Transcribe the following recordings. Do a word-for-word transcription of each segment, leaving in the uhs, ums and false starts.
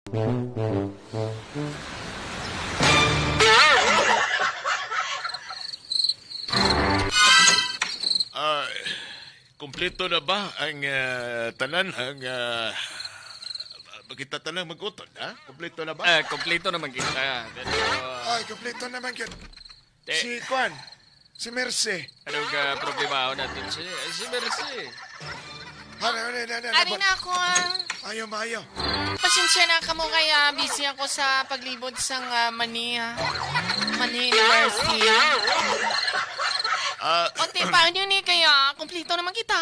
Ah, kompleto na ba ang, ah, tanan, ang, ah, kita tanan mag-utod, ha? Kompleto na ba? Ah, kompleto naman kita. Pero, Ay, kompleto naman kita. Te- Si Kwan, si Mercy. Anong, ah, problema ako natin? Si, si Mercy. Ano, ano, ano, ano, Ari ano? na ako, ah. Ayaw, maayo. Mm, pasensya na kamo kaya busy ako sa paglibot sang, ah, mani, ah, mani ni Mercy. Ah, Unti pa, ano ni kaya? Kompleto naman kita.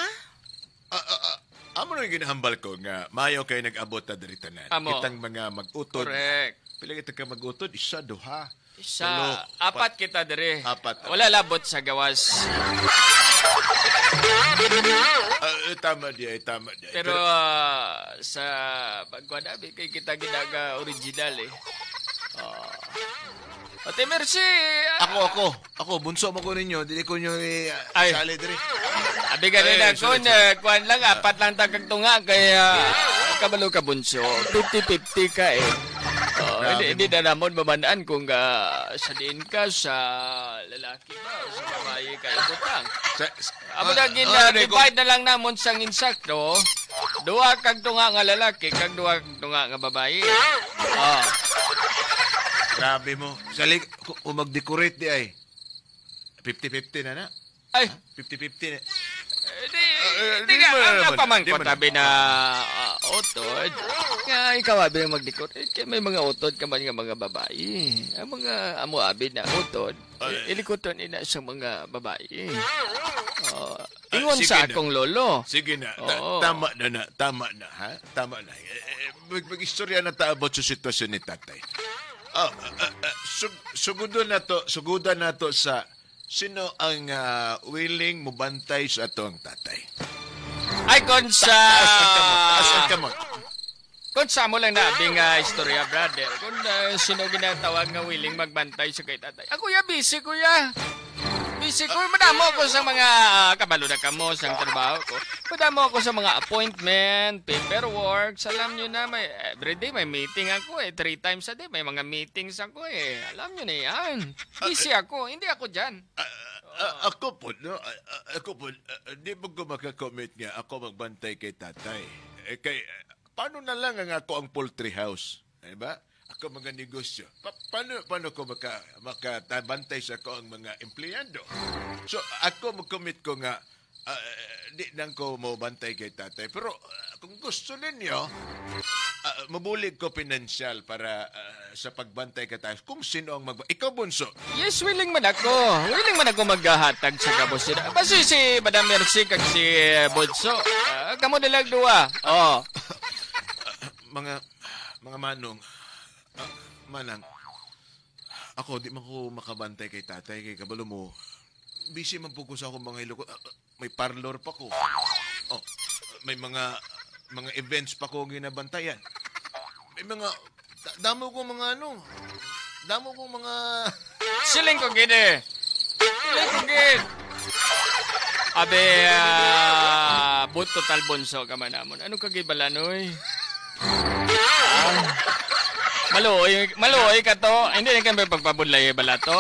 Ah, ah, ah, amo na yung ginahambal ko nga maayo kay nag-abot ta diri tanan. Amo. Kitang mga mag-utod. Correct. Pila kita ka mag-utod? Isa, duha. Isa, Tulo, apat kita diri. Apat. Wala labot sa gawas. Ah, eh, tama di ay, tama di ay. Pero, Pero ah, sa pagkuha namin, kay kita ginaga original eh. Ah. Ate Mercy, ah, Ako, ako. Ako, bunso mo ko ninyo. Dili ko nyo i-, ah, Ay. sali diri. Abi ganina, Ay, sorry, kun, sorry. eh, kuwan lang, apat lang ta kag tunga, kaya kabalo ka, bunso. Fifty fifty ka eh. Oh, Grabe hindi, hindi mo. na namon maman-an kung, ah, sa diin ka, sa lalaki ba, o sa babae ka ibutang. Sa, sa, Amo ah, na, gin, ah, ah, Rico. divide na lang namon sang insakto. Duha kag tunga nga lalaki, kag duha kag tunga nga babae. Oh. Grabe mo. Sali, ku-, kung mag-decorate di ay. Fifty fifty na na. Ay. Fifty fifty na. Eh, di, Ah, eh, di di nga, mo ang naman, kapamangkot, di mo abi naman. na, ah, utod. Nga, ikaw, abi, ang maglikot. Eh, kay may mga utod ka man nga mga babae. Ang mga amo, abi na utod. Ay. I-, ilikuton ina sa mga babae. Oh, Ah, ingon sige sa na. akong lolo. Sige na. Ta-, Oo. tama na na. Tama na, ha? Tama na. Eh, eh, mag-, mag-istorya na ta about sa sitwasyon ni tatay. Ah, ah, ah, ah, sug-, sugudan na to, sugudan na to sa sino ang, ah, willing mubantay sa atong tatay. Ay, kung sa Taas ang kamot, taas ang kamot. Kung sa amo lang na, abi nga istorya, brother. Kung, ah, sino ginatawag nga willing magbantay sa kay tatay. Ako ya, busy ko ya. Busy ko. Madamo ako sa mga, ah, kabalo na kamo sa trabaho ko. Madamo ako sa mga appointment, paperwork. Sa alam nyo na, may, everyday may meeting ako eh. Three times a day, may mga meetings ako eh. Alam nyo na yan. Busy ako. Hindi ako dyan. Ah, ah, ako po, no? Ah, ah, ako po, ah, di po ko makakommit nga ako magbantay kay tatay. Eh, kay, ah, paano na lang ang ako ang poultry house? Di ba? Ako mga negosyo. Pa-, paano, paano ko maka-, makatabantay sa ako ang mga empleyado? So, ako mag-commit ko nga, ah, di lang ko mabantay kay tatay. Pero, ah, kung gusto ninyo, ah, mabulig ko pinansyal para, ah, sa pagbantay ka tayo. Kung sino ang mag-, ikaw, Bunso. Yes, willing man ako. Willing man ako maghatag sa kabos nila. Basi si Madam Mercy kag si, eh, Bunso. Ah, kamo na lang duwa. Oh. Mga, mga manong, ah, manang, ako, di man ko makabantay kay tatay, kay kabalo mo, busy man po ko sa akong mga hilukot. Ah, may parlor pa ko. Oh, may mga, mga events pa ko ginabantayan. May mga, da-, damo kong mga ano, damo kong mga Siling ko gid eh. Siling ko gid. Abi, ah, buto talbonso ka man namon. Ano ka gibala, noy? Ah. Maluoy, maluoy ka to. Hindi na kami pagpabudlay balato.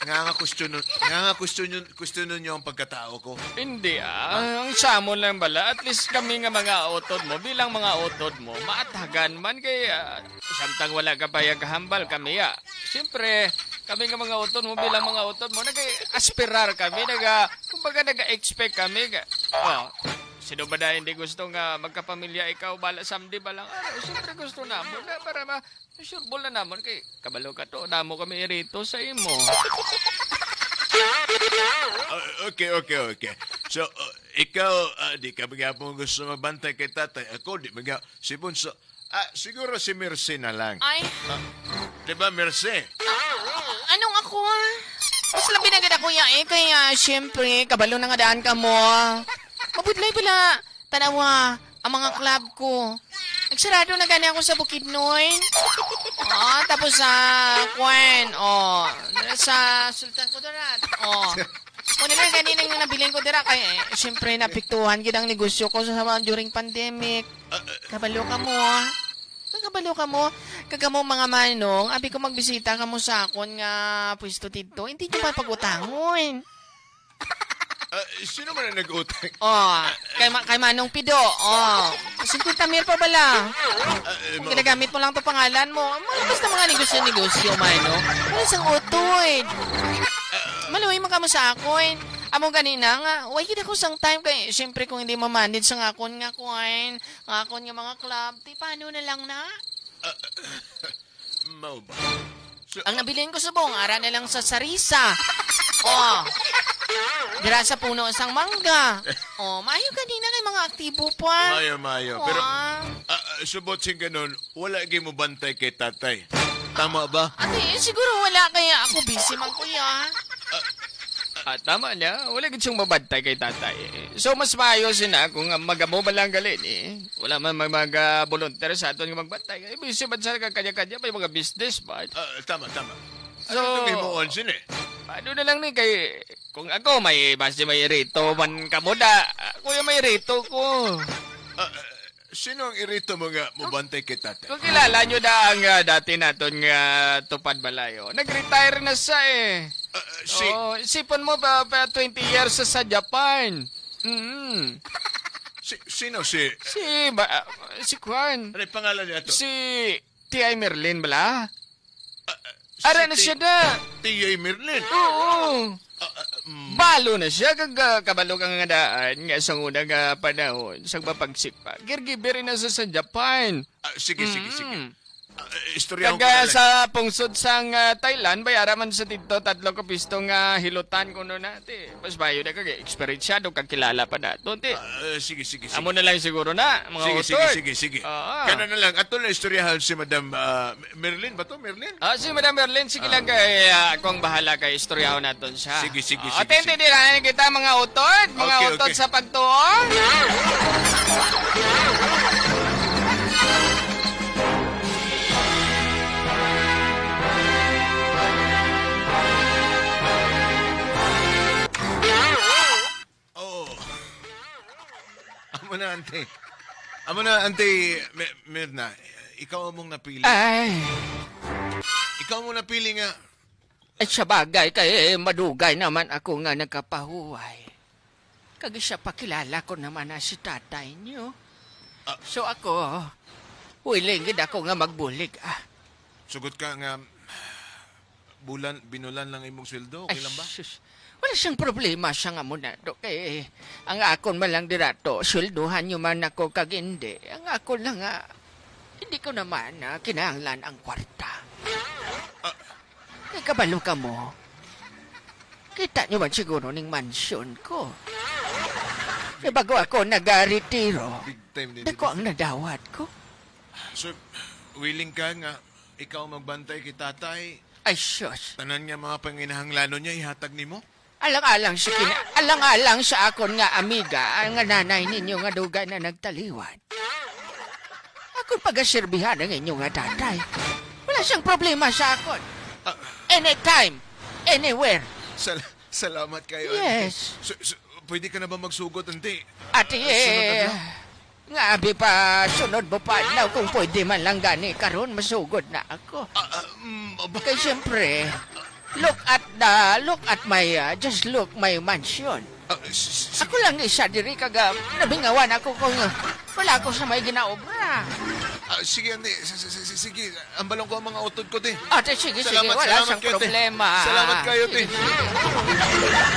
Nga nga question, nga nga question, question ninyo ang pagkatao ko. Hindi, ah. Ang sa amon lang bala, at least kami nga mga utod mo, bilang mga utod mo, maatagan man kay, ah, samtang wala ka payag hambal kami, ah. Siyempre, kami nga mga utod mo, bilang mga utod mo, nag-aspirar kami, naga, kumbaga, nag-expect kami. Ga-, oh, sino ba na hindi gusto nga magkapamilya ikaw, bala, someday, balang araw? Siyempre, gusto namon na para ma-, sure ball na namon kay kabalo ka to, damo kami irito sa imo. Ah, okay, okay, okay. So, uh, ikaw, ah, di ka gyapon gusto mabantay kay tatay. Ako, di man gyapon. Si Bunso, ah, siguro si Mercy na lang. Ay. Ah, di ba, Mercy? Ah, anong ako, ah? Mas labi na gid ako ya, eh. Kaya, siyempre, kabalo na nga daan ka mo. Mabudlay pala. Tanawa, ang mga club ko. Nagsarado na gani ako sa Bukidnon. Ah, tapos sa, kwan, oh, sa Sultan Kudarat. Oh. Kung nila gani nang nabilin ko dira, kay, eh, siyempre, napiktuhan gid ang negosyo ko sa, sa during pandemic. Kabalo ka mo, ah. Kagabalo kamo, kag kamo, mga manong, abi ko magbisita kamo sa akon nga pwesto didto, hindi nyo man pag-utangon. Ah, sino man ang nag-utang? Oh, kay, ma- kay Manong Pido. Oh, fifty mil pa bala. Ah, eh, Kung ma- ginagamit mo lang to pangalan mo, mga basta mga negosyo-negosyo, Manong. Wala sang utod. Maluoy man kamo sa akon. Amo ganina nga, way gid ako sang time kay, siyempre, kung hindi ma-manage sang akon nga kuan, nga akon nga mga club, ti paano na lang na? Mao ba? So, Ang nabilin ko subong, ara na lang sa Sarisa. Oh. Dira sa puno sang mangga. Oh, maayo ganina kay mga aktibo pa. Maayo, maayo. Pero, ah, ah, subot sing ganun, wala gyud mo bantay kay tatay. Tama ba? Ate, siguro wala kaya ako busy man, kuya. Ah, tama niya. Wala gid siyang mabantay kay tatay. So, mas maayo sina kung, ah, magamo man lang gali ni. Wala man mag, mag, ah, volunteer sa aton nga magbantay. Kay busy man sa kanya-kanya, may mga business ba? Ah, tama, tama. So, Ano itong himuon, sini? Ano na lang ni kay kung ako may basi may irito man kamo da. Kuya, may irito ko. Ah, ah, sino ang irito mo nga mubantay kay tatay? Kung kilala nyo na ang, ah, dati naton nga tupad balayo, nag-retire na siya eh. Ah, ah, si Oh, isipon mo ba, pa twenty years sa, sa Japan. Mm. Si, sino si Si, ba, ah, si Kwan. Ano yung pangalan niya to? Si T I Merlin bala? Ah, ah, Ara si na T-, siya na. T I Merlin? Oo. Ah, ah, mm. Balo na siya, kag, ah, kabalo ka nga daan nga sa una nga panahon, sa mapagsikpa, caregiver na sa, sa Japan. Ah, sige, sige, sige. Mm. Ah, eh, istoryahan Kag, ko na ah, lang. Sa pungsod sang, ah, Thailand, bayara man sa dito, tatlo ka pisto nga hilutan kuno na, ti. Mas bayo na kag eksperensyado kag kilala pa nato, ti. Ah, eh, sige, sige, sige. Amo na lang siguro na, mga Sige, sige, utod. sige, sige. Oo. Kana na lang, ato na istoryahan si Madam, ah, Merlin ba to? Merlin? Ah, si Madam Merlin, sige Ah. lang kay, ah, ako ang bahala kay istoryahon naton siya. Sige, sige, Ah, sige, atente sige. din, ano kita, mga utod, mga Okay, utod okay. sa pagtuo. Oo. Amo na, ante. Amo na, ante Mi-, Mirna. Ikaw among napili. Ay. Ikaw among napili nga. Ay, sa bagay, kay madugay naman ako nga nagkapahuway. Kag siya pakilala ko naman na si tatay niyo. Ah. So ako, willing gid ako nga magbulig, ah. Sugot ka nga bulan, binulan lang imong sweldo, okay Ay, lang ba? Sus. Wala siyang problema sa nga muna, Dok. Eh, ang akon man lang dira to, sweldohan niyo man ako kag hindi. Ang akon lang nga, hindi ko naman, ah, kinahanglan ang kwarta. Ah. Kay kabalo ka mo, kita niyo man siguro ning mansyon ko. Kay bago ako nagaretiro, Big time din dako dito. ang nadawat ko. So, willing ka nga ikaw magbantay kay tatay? Ay, sus. Tanan nga mga panginahanglanon niya ihatag nimo? Alang-alang sa kina-, alang-alang sa akon nga amiga, ang nanay ninyo nga dugay na nagtaliwan. Akon pagasirbihan ang inyo nga tatay. Wala siyang problema sa akon. Ah. Anytime, anywhere. Sal-, salamat kayo, Auntie. Yes. So, so, pwede ka na ba magsugot, Auntie? Ate, Ah, sunod na eh, ba? Nga abi pa, sunod mo pa adlaw kung pwede man lang gani karon masugod na ako. Ah, ah, mm, aba. Kay siyempre, look at the, look at my, ah, just look my mansion. Ah, s-, s-, Ako lang isa diri kag, ah, nabingawan ako kung, ah, wala ako sa may ginaobra. Ah, sige, ante. S-, s-, s-, sige, ang balong ko ang mga utod ko, te. Ate, sige, sige, Salamat, wala salamat siyang kayo, te. problema. Salamat kayo, te. Sige, sige.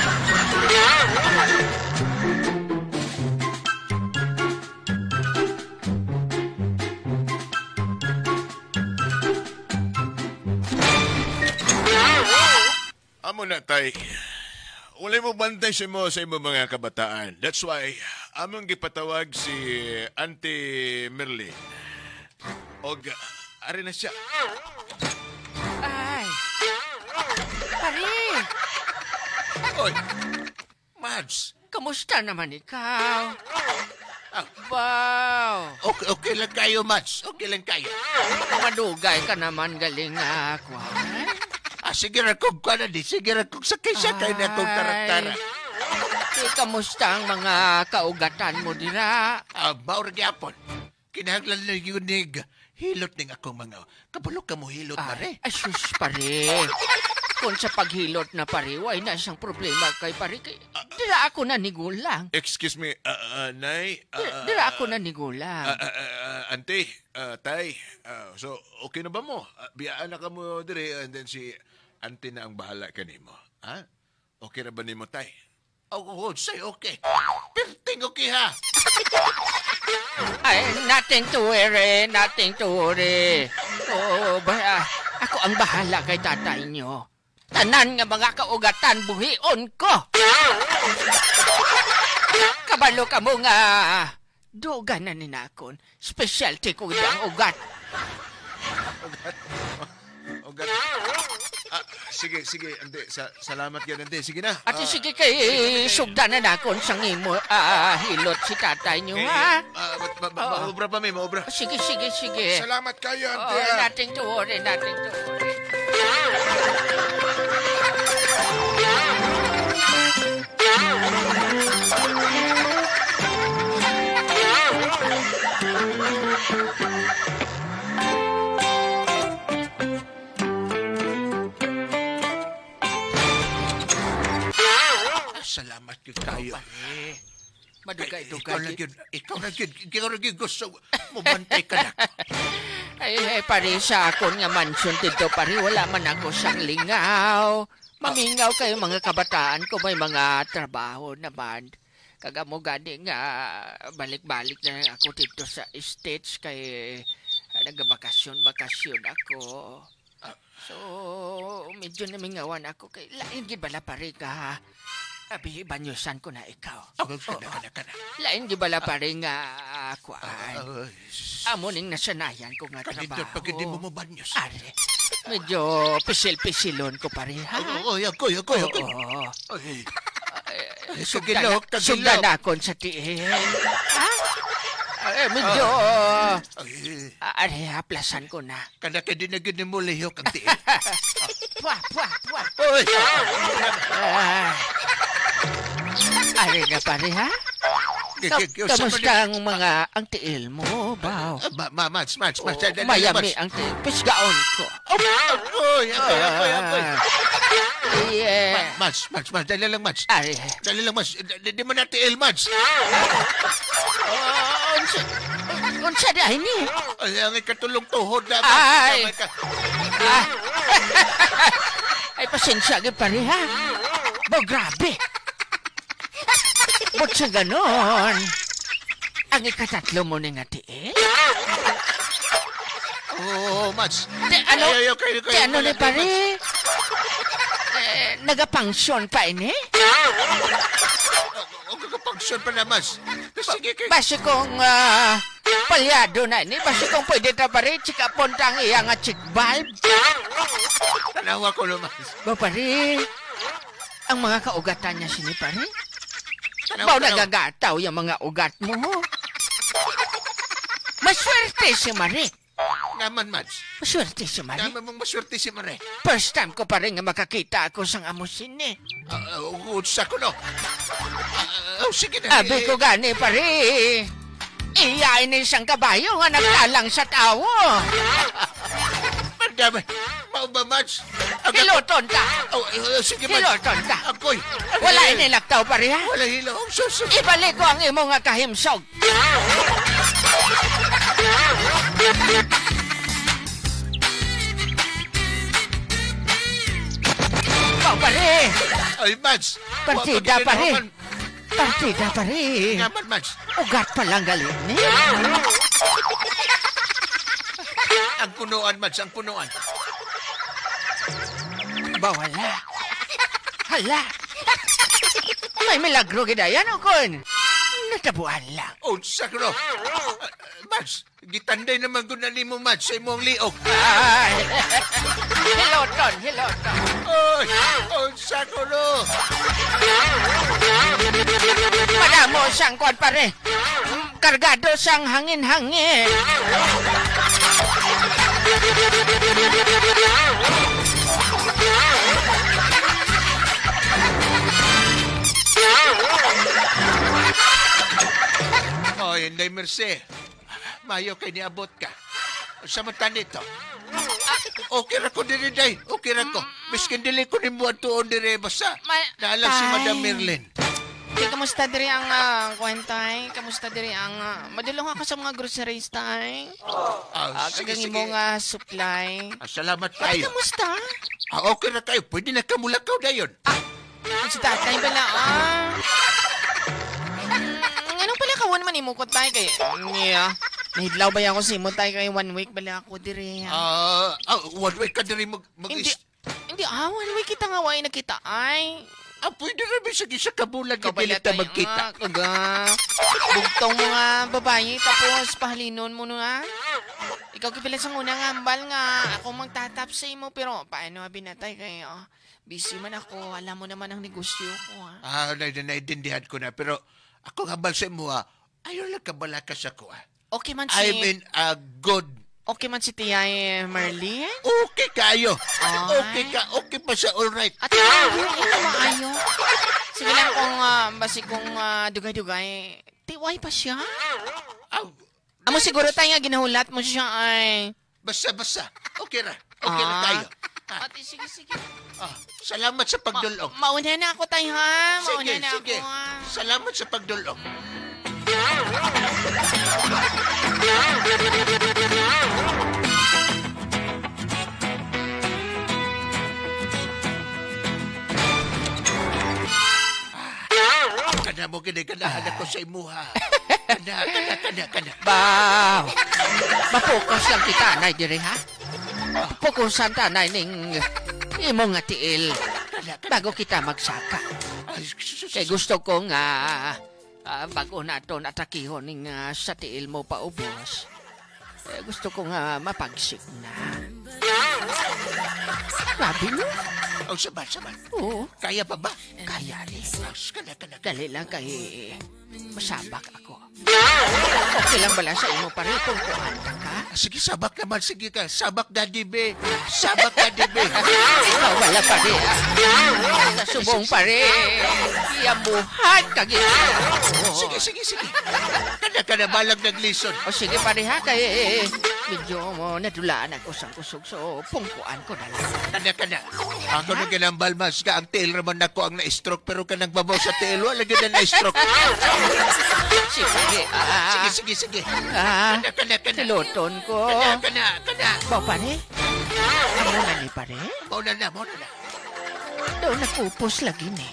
Amo na, tay. Walay mo bantay sa imo, sa imo mga kabataan. That's why, among gipatawag si Auntie Merlin. Og, ari na siya. Ay. Pare! Oy, Mads. Kamusta naman ikaw? Ah. Wow. Okay, okay lang kayo, Mads. Okay lang kayo. Madugay ka naman galing nga, kuwan. Ah, sige ra kog kuwan, di. Sige ra kog sakay-sakay na akong Ay. tarak-tarak. Di, kamusta ang mga kaugatan mo dira? Ah, mao ra gyapon. Kinahanglan lang yun nig Hilot ning akong mga, kabalo ka mo hilot, Ay, pare? Ay, sus, pare. Kung sa paghilot na, pare, way na sang problema kay pare. Kay, Ah. dira ako nanigulang. Excuse me, ah, ah, Nay, Di-, ah, dira ako ah, nanigulang. ah, ah, ah, ah, Auntie, ah, Tay, ah, so, okay na ba mo? Ah, biyaan na ka mo dire, and then si Auntie na ang bahala kanimo. Ha? Okay ra ba nimo, Tay? Oh, oh, say okay. Perting okay, ha? Ay, nothing to worry, nothing to worry. Oo, ba, ako ang bahala kay tatay nyo. Tanan nga mga kaugatan, buhion ko. Kabalo ka mo nga, dugan na ni nakon. Specialty ko gid ang ugat. Ugat. Ugat. Ah, sige, sige, Ante. Sa, salamat gid, Ante. Sige na. Ate, Ah, sige kay sige, sige. sugdan na nakon sang imo, ah, hilot si tatay nyo, Eh, ha? eh, ah, ma-, ma-, ma-, Oo. maobra pa, may maobra. Sige, sige, sige. Salamat kayo, Ante, Oo, ha? nothing to worry, nothing to worry. Salamat gyud kayo. Pare, madugay-dugay Ikaw lang gyud. gyud, ikaw lang gyud, ikaw lang gyud gusto mo bantay ka na. Ay, ay, pare, sa akon nga mansyon dito, pare, wala man ako sang lingaw. Mamingaw kayo mga kabataan ko, may mga trabaho naman. Kag amo gani nga balik-balik na lang ako dito sa States kay, ah, nagabakasyon-bakasyon ako. Ah. So, medyo namingawan ako kay lain gid bala pare ka. Abi, banyosan ko na ikaw. Oh, kana, Oo. kana, kana. Lain gid bala pare nga, ah, kuan. Ah, ah, Amo ning nasanayan ko nga Kanindot trabaho. pa gid mo mabanyos. Are, medyo pisil-pisilon ko, pare, ha? Oo, oy, agoy, agoy, agoy. Oo. Ay. Ay, Ay, sugdan kagilok, na, kagilok. sugdan na akon sa tiil. Ha? Ay, medyo, Ah. Ay. ah, are, haplasan ko na. Kana kay di na gid mo lihok ang tiil. Pwa, pwa, pwa. Oy! Ah. Ari na, pare, ha? Ki-, Kam-, ki-, ki-, unsa man kamusta ni- ang mga, ang tiil mo, baw? Ah, ma-, ma-, Mads, Mads, Mads, Oh, dali lang, mayami Mads. ang tiil. Pisgaon ko. Oy, agoy, agoy, agoy. Ah. Yeah. Ma-, Mads, Mads, Mads, dali lang, Mads. Ari. Dali lang, Mads. Di, di, di man na tiil, Mads. Oh, unsa, unsa diay ni? Ay, ang ikatulong tuhod na, Mads. Ay. Ang ika- Ah. Ay, pasensya gid, pare, ha? Bo, grabe. But sa ganon, ang ikatatlo mo ni nga tiil? Oo, Mads. Ti ano, Ay, ay, okay, okay, ti ano okay, ni okay, pare? Mads. Eh, nagapangsyon pa ini? O, o, nagapangsyon pa na, Mads. Sige, kay Basi kung, ah, palyado na ini, basi kung pwede ta pare, check-upon ta ang iya nga check valve. Tanawa ko naman. Ba, pare? Ang mga kaugatan niya sini, pare? Tanaw, Baw tanaw. nagagataw yung mga ugat mo, ho? Maswerte si Marie. Naman, Mads. Maswerte si Marie. Naman mong maswerte si Marie. First time ko, pare, nga makakita ako sang amo sini. Ah, ah, unsa ko, no? Ah, ah, oh, sige na. Abi ko gani, pare. Iya ini sang kabayo nga nagtalang sa tawo. Madam, mao ba, Mads? Ang Hiloton ta. Oh, oh, sige, Mads. Hiloton ta. Agoy. Wala ini laktaw, pare, ha? Wala hilaw. Sus, sus. Ibalik ko ang imo nga kahimsog. Ikaw, pare. Ay, Mads. Partida, Wa pa pare. ginawa man. Partida, pare. Naman, Mads. Ugat pa lang gali ni. Ang punuan, Mads, ang punuan. Bawala. Hala. May milagro gid ayan, o, kun. Natabuan lang. Unsa ko, no? Mads, gitanday naman ko na nimo, Mads, sa imong liog. Ay. Hiloton, hiloton. Oy, unsa ko, no? Madamo sang kwan, pare. Kargado sang hangin-hangin. Oy, Inday Mercy. Mayo kay niabot ka. Sa mata nito. Ah, okay ra ko diri, day. Okay ra ko. Mm-mm. Miskin dili ko nimo adtuon diri, basta Ma-, naalang si Tay. Madam Merlin. Tay, kamusta diri ang, ah, kuwan, Tay? Kamusta diri ang, ah, madulong ako sa mga groceries, Tay? Ah, Ah, sige, kag ang sige. Imong, ah, supply. Ah, salamat Ate, kayo. Kamusta? Ah, okay na kayo. Pwede na ka mulakaw dayon. Ah, si tatay bala, ah. Mm, nganong palakawan man imo ko, tay, kay, niya, nahidlaw ba ako sa imo, tay, kay one week bala ako dire, ah. Ah, ah, one week ka diri mag-, mag- Hindi, is- hindi, ah, one week kita nga way nakita, ay. Ah, pwede ra bisag isa ka bulan nga Ikaw bala, dili ta tay, magkita. Ah, kaga. Bugtong mga babayi, tapos pahalinon mo na. Ikaw kipila sa una nga hambal nga ako magtatap sa imo, pero paano abi na, tay, kay, ah, busy man ako, alam mo naman ang negosyo ko, ah. Ah, na, na, naintindihan ko na. Pero ako nga bal sa imo, ah, ayaw lang kabalaka sa ko, ah. Okay man si I'm in a good Okay man si Tiyay Marlene? Okay kayo. Ay. Okay ka, okay pa siya, all right. At ano, hindi na maayo. Sige lang kung, ah, basi kung, ah, dugay-dugay, T Y pa siya? Ah, Amo siguro, tay, nga ginahulat mo siya ay Basta, basta. Okay ra. Okay ra Ah. Kayo. Ah. Ate, sige, sige. Ah, salamat sa pagdulong. Ma-, mauna na ako, tay, ha? Mauna Sige, na sige. Ako, ha? Salamat sa pagdulong. Kana mo gid, ganahan ako sa imuha. Kana, kana, kana, kana. Baw! Mapokus lang kita, nay, diri, ha? Pukusan ta, nay, ning imo nga tiil Kana, kana. Bago kita magsaka. Ay, sus, sus, Kay sus. Gusto ko nga, ah, bago naton atakihon ning, ah, sa tiil mo paubos. Eh, gusto ko nga mapagsik na. Grabe, no? Oh, sabat, sabat. Oo. Kaya pa ba? Kaya, eh. Ah, sus, kana, kana, kana. Dali lang kay masabak ako. Okay lang bala sa imo, pare, kung kuhaan ka, ka? Ah, sige, sabak naman. Sige ka. Sabak, Daddy Be. Sabak, Daddy Be. Ikaw wala, pare, ah. Sa subong, pare. Iyamuhan ka, gid. Sige, sige, sige. Kana, kana, balag naglison. O, sige, pare, ha, kay medyo mo nadulaan ang usang kusog, so pungkuan ko na lang. Kana, kana. Ako Ha? Na ginambal, mas ka ang tiil raman nako ang na-stroke, pero kanang babaw sa tiil, wala gyud na na-stroke. Sige, ah. Sige, sige, sige. Ah, Kana, kana, kana. Tiluton ko. Kana, kana, kana. Ba, pare? Amo na ni, pare? Mao na na, mao na na. Daw nakupos lagi ni.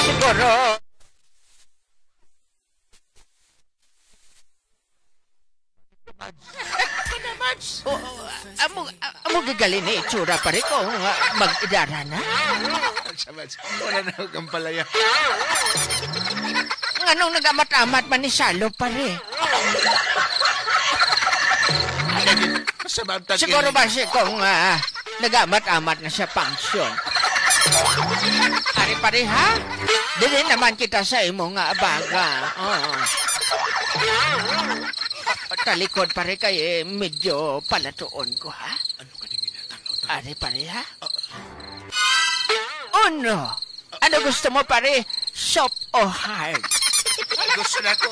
Siguro. Mads. Kana, Mads? O, o, amo, a-, amo gagali ni itsura, pare, ko nga mag-idara na. Sa Mads, wala na akong kampalaya. Nganong nagamat-amat man ni Salo, pare? Ano yun? Masama ang tagin. Siguro ba si kung, ah, Nagamat-amat na sa function. Ari, pare, ha? Dili naman kita sa imo nga abaga. Oo. Talikod, pare, kay, eh, medyo palatuon ko, ha? Ano ka di minatanaw-tanaw? Ari, pare, ha? Ah. Uno. Ano gusto mo, pare? Soft o hard? Ay, gusto na ko.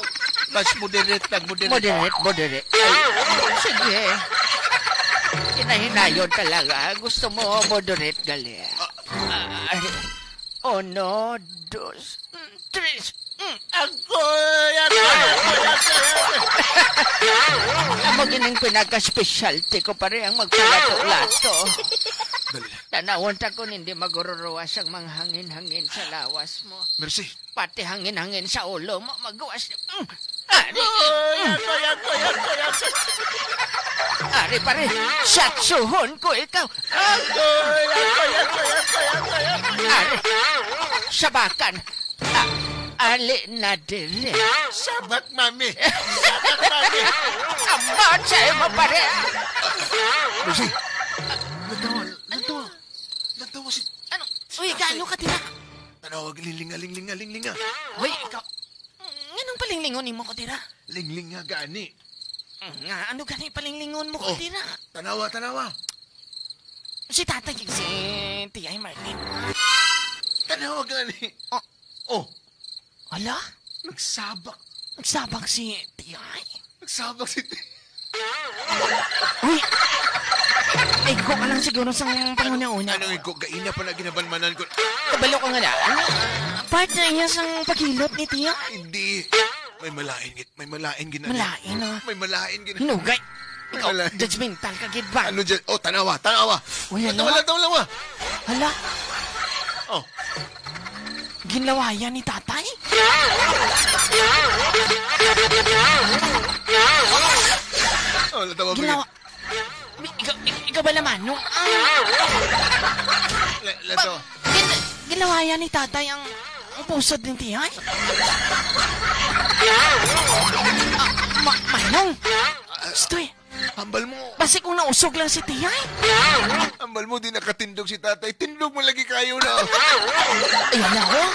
Mas moderate lang, moderate. Moderate, moderate. Ay, sige. Hinay-hinayon talaga. Gusto mo moderate, gali. Ah, uno, dos, mm, tres. Mm, agoy, agoy, agoy, agoy, agoy. Amo gining pinaka-specialty ko, pare, ang magpalato-lato. Dali lang. Tanawon ta kung hindi magururuwas ang mga hangin-hangin sa lawas mo. Mercy. Pati hangin-hangin sa ulo mo, maguwas. Mm. Ari, Agoy, mm. Agoy, agoy, agoy, agoy. Ari, pare, satsuhon ko ikaw. Agoy, agoy, agoy, agoy, agoy, agoy. Ari, sabakan. Ah, ali na dire. Sabak, mami. Sabak, mami. Ambot sa imo, pare. Mercy. Natawa, natawa. Natawa si Ano? Uy, gaano ka dira? Tanawa, linglinga, linglinga, linglinga. Uy, ikaw. Nganong palinglingon nimo ko dira? Linglinga gani. Nga, ano gani palinglingon mo ko Oh, dira? Tanawa, tanawa. Si tatay, si T I Marlene. Tanawa gani. Oh. Oh. Hala? Nagsabak. Nagsabak si Tiyay. Nagsabak si Tiyay. Uy! Ay, ko ka lang siguro sa panguna-una. Anong ko? Gaina pa na ginabanmanan ko. Kabalo ka nga na. Ano? Part na iya sang paghilot ni Tiyay. Hindi. May malain gid. May malain gid na. Malain, ah. May malain gid na. Hinugay. Ikaw, wala. Judgmental ka gid ba? Ano jud-, oh, tanawa, tanawa. Uy, hala. Tanawa, tanawa. Hala. Oh. Ginlawayan ni tatay? Oh, natawa ko. Ginlawa-, ikaw, ikaw, ikaw ba naman? No? Ah. La-, la-, ba-, to. Gin-, ginlawayan ni tatay ang, ang pusod ni Tiyay? Ah, ma-, Manong. Stoy. Hambal mo. Basi kung nausog lang si Tiyay. Hambal mo, di nakatindog si tatay. Tindog mo lagi kayo na. Ayan na, oh.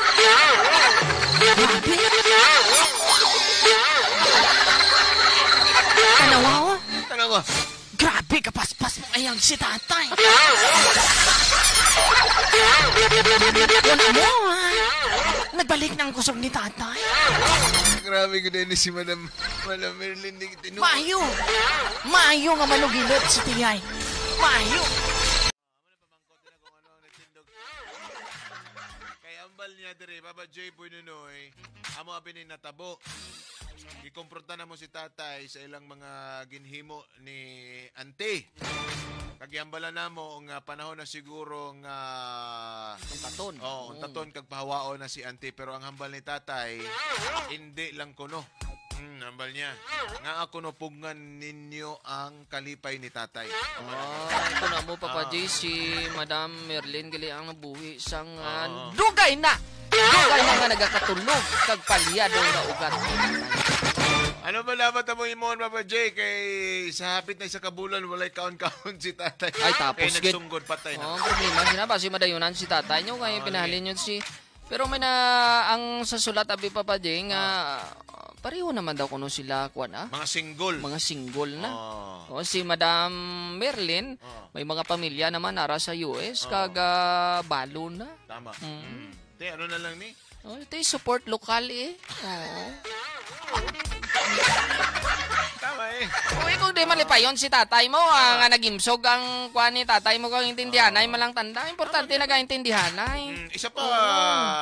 Grabe. Tanawa, oh. Tanawa. Grabe, kapaspas mo ayang si tatay. Wala mo, ah. Nagbalik na ang kusog ni tatay. Grabe ko din si Madam, Madam Merlin. Di, di, no. Maayo. Maayo nga manugilot si Tiyay. Maayo. Kay ambal niya diri, Papa J, Boy Nunoy, amo abi ni natabo. Gikompronta namo si tatay sa ilang mga ginhimo ni auntie. Kag gihambalan namo nga panahon na siguro nga Untaton. Oo, untaton kag pahawaon na si auntie. Pero ang hambal ni tatay, hindi lang kuno. Hmm, hambal niya. Nga ako no pugngan ninyo ang kalipay ni tatay. Oh, ito na mo, Papa Ah. J, si Madam Merlin gali ang nabuhi sang, ah, Oo. dugay na. Dugay na nga nagakatulog kag palya daw nga ugat. Ano ba dapat mo himuon, Papa J? Kay sa hapit na isa ka bulan, walay kaon-kaon si tatay. Ay, tapos Kay gid. nagsunggod, patay na. Oh, ang problema, sina ba si madayunan si tatay nyo? Kay Oh, pinahalin sige. nyo si... Pero may na, ang sa sulat, abi, Papa J, nga, Ah. pareho naman daw kuno sila, kuwan, ah? Mga single. Mga single na. Oh. O, si Madam Merlin, Oh. may mga pamilya naman nara sa U S, Oh. kag, ah, balo na. Tama. Mm. Mm. Te, ano na lang ni? Oh, ito yung support lokal eh. Oo. Tama eh. Uy, kung di malipayon si tatay mo, ah, Ah. nga nagimsog ang kuha ni tatay mo kang intindihanay, Ah. malang tanda. Importante Ano na nagaintindihanay. Mm, isa pa, Oo.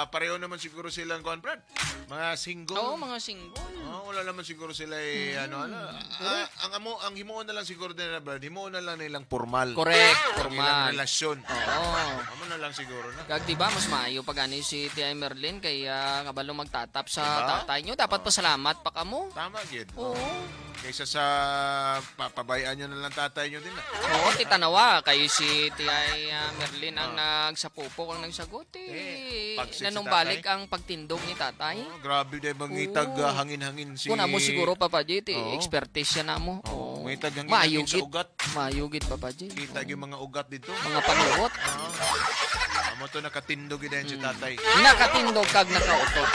pareho naman siguro silang kuwan, Brad. Mga single. Oo, mga single. Oh, wala naman siguro sila eh, Mm. ano, ano. Ah, Correct. ang amo, ang himuon na lang siguro din na, Brad. Himuon na lang nilang formal. Correct, Ang ilang formal. relasyon. Oo. Amo na lang siguro na. Kag di ba, mas maayo pa gani si T I Merlin kay, ah, kabalo magtatap sa Diba? tatay nyo. Dapat Oo. pasalamat pa kamo. Tama, gid. Oo. Kaysa sa papabayaan nyo na lang tatay nyo din, ah. Oo, titanawa kay si T I, ah, Merlin ang Ah. nagsapupo, ang nagsagot, eh. Eh, pag si, si nanumbalik tatay? ang pagtindog ni tatay. Oh, grabe, day, mangitag, Oo. ah, hangin-hangin si Kung amo siguro, Papa J, ti Oo. expertise siya namo. Oo, Oo. mangitag hangin-hangin Maayo sa gid. ugat. Maayo gid, Papa J. Kita Oo. yung mga ugat dito. Mga panuwot. Ah. Amo to, nakatindog gid yan si Mm. tatay. Nakatindog kag nakautot.